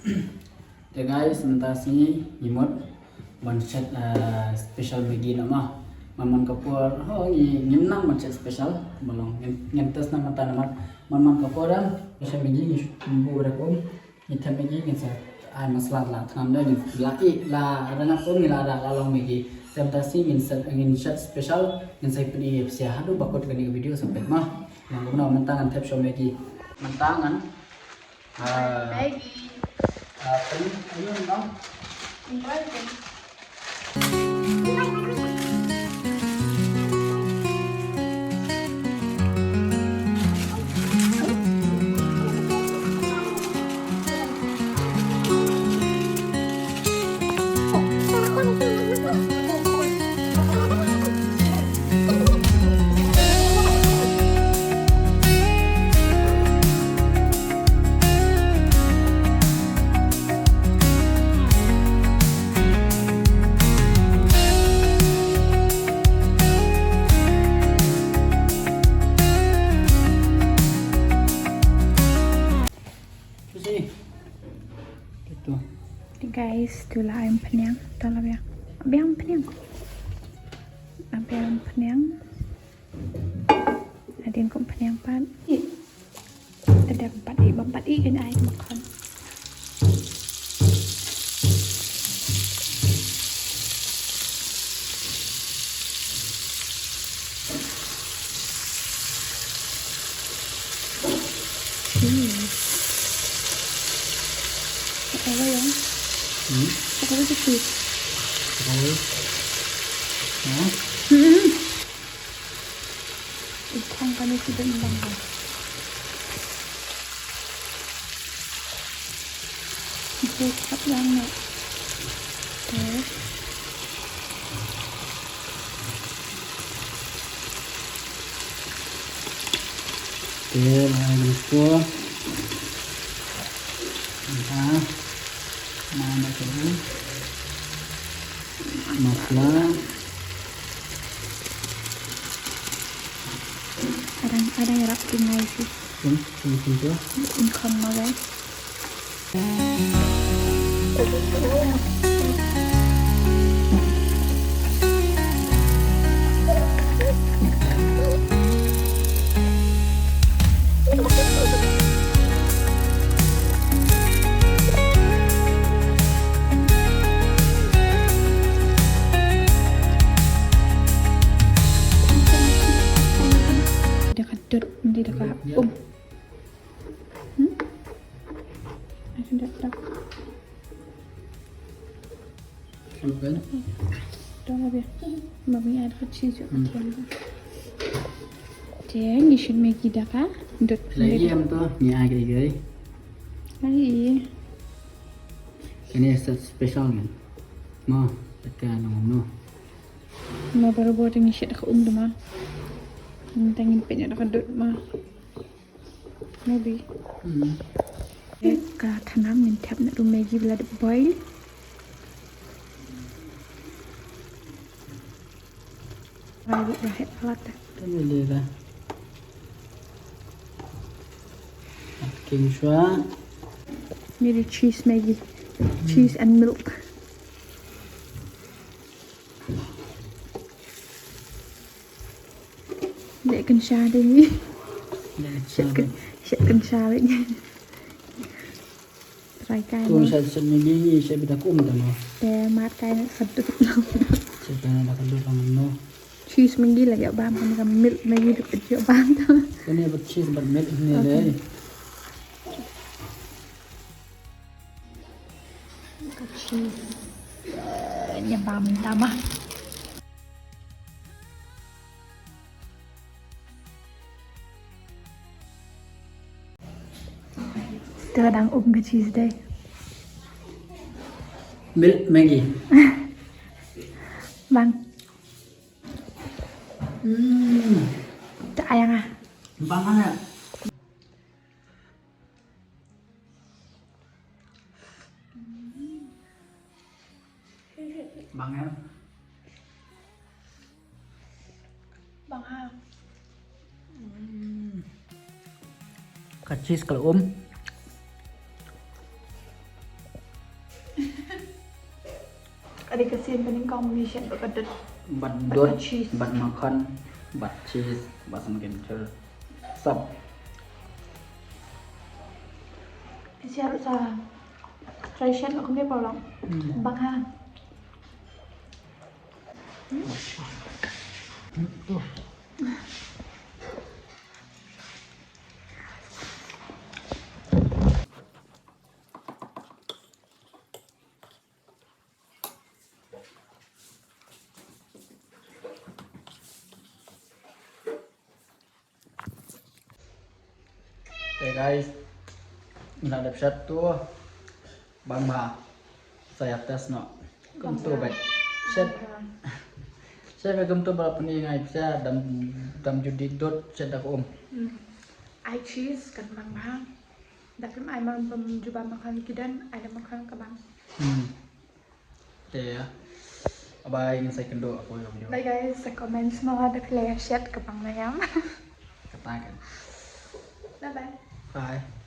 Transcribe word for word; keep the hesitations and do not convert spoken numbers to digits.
Te guys, mynta sngi ngi mut ban shet, eh, special Maggi noh ma. Man man ka por, ho, ngi, ngim nang ban shet special, ba long ngin, ngin test na mynta namar man man ka por, em, special Maggi ngi buh da ka um, ngi them Maggi, ngin sa ai masala la thngan da, ngi la ïeh, la rangap um, ngi la rah, la long Maggi. Te mynta sngi ngin shet, ngin shet special, ngin sa pyni ïa phi haduh ba kut kane ka video sa peit ma. Ngan kumno mynta ngan thep shuwa Maggi. Mynta ngan Ah. Maggi. Ah, pyn, ayun, no? Pyn, pyn. Guys, tu la ai umphniang, tu la biang. Biang umphniang. Biang umphniang. Hadien kum umphniang pat. Ih. Tadem pat ih, bam pat ih, kan ai makhon. Cheese. Apa yang? Hmm? Apa tu cheese? Apa? Hah? Hmm. Ih, khang kane ki dang bang. Ih, khap lang na. Te. Te, mai dum ko. Dah. Mai dah ko. Masala. Arang, arang ïarap ki ngai ki. Kum, kum, kum tu. Kum, kum, kum, kum. Dah ka dot, dah ka um. Hmm? Ai, ka dot, dot. Dah lah, biar. Mami ada kecil juga. Hmm. Dia ni shin Maggi dah ka dot. Lagi yang tu, ni ai kai kai. Lagi. Ini set special kan. Mo, tekan no. Ma barabor te ngi shet da ka um da ma. Mynta ngin peit noh da ka dot ma. Maybe. Hmm. Ka khnam ngin thep noh ruh Maggi ba la dep boil. Rai ruh ba heh palat. Kan ïa leh da. King shuwa. Ni dei cheese Maggi. Cheese and milk. Leh kynsha dei ngi. Leh kynsha. Shet kyn-, shet kynsha leh ngi. Try kai. Kum mo. Shet, shet Maggi ngi shet beit da ka um da mo. Te mad kai na ka dot. Shet kai na ka dot lang no. Cheese Maggi la ïoh bam, kane ka milk Maggi ruh ïoh bam. Kane bad cheese bad milk ne. Okay. Leh. Ka cheese. Eh, ngi bam tama. Te la dang um ka cheese dei. Milk Maggi. Bang. Hmm. Te ayang ah. Bang ah. Bang em. Bang ha. Hmm. Ka cheese ka la um. Ada ka sien ka nyngkong, ngi shet bad ka dud. Bad Bad dud, ka cheese. Bad makan, bad cheese, bad samgin chur. Sop. Siar sa. Try shet ko ne pa long. Bang ha. Te guys, ngi la dep shet tu. Bang bha. Sa ïa test noh. Kumtu bad. Shet. Shet bad kumtu bad, pyni ngai pisa dam, dam judi dud shet da ka um. Ai cheese kan bang bha. Da phim ai man pam juba makan ki dud, ai da makan ka bang. Te ïa. Bye bye, ngin sa ïakynduh ha kawei ka video. Bye guys, sa comment sha da phi la shet ka bang ne em. Kata kan. Bye bye. Bye.